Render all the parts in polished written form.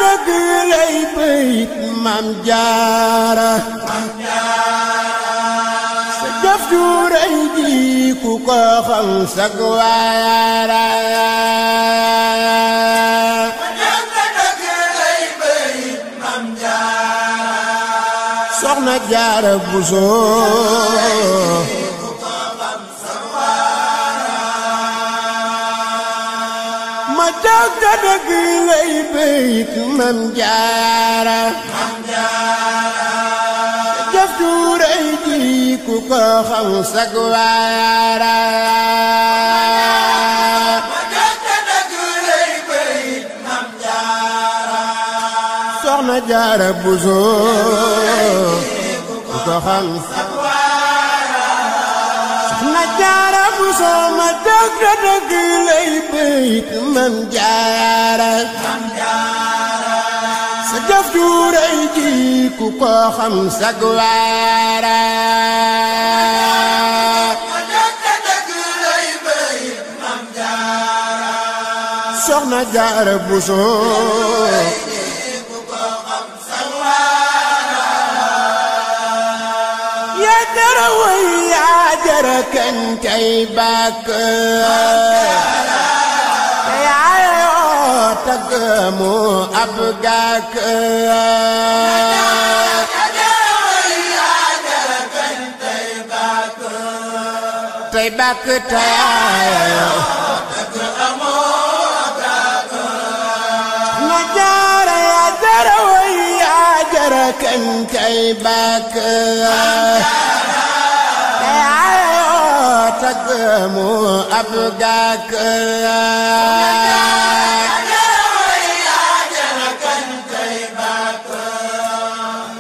dëgg lay bayit Maam Jaara sa jëf ju rëy ji ku ko xam sag waara Soxna Jaara Buso ma jóg te dëgg lay bayit Maam Jaara jëf ju rëy ji ku ko xam sag waara Soxna Jaara Buso ku ko xam sag waara Soxna Jaara Buso ma jóg te dëgg lay bayit Maam Jaara sa jëf ju rëy ji ku ko xam sag waara Soxna Jaara Buso yaa jara way yaa jara kañ kay bàkk te yaayoo tagg mu ab gàkk tey bàkk te yaayoo na jaara yaa jara way yaa jara kañ kay bàkk te yaayoo tagg mu ab gàkk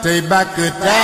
tey bàkk te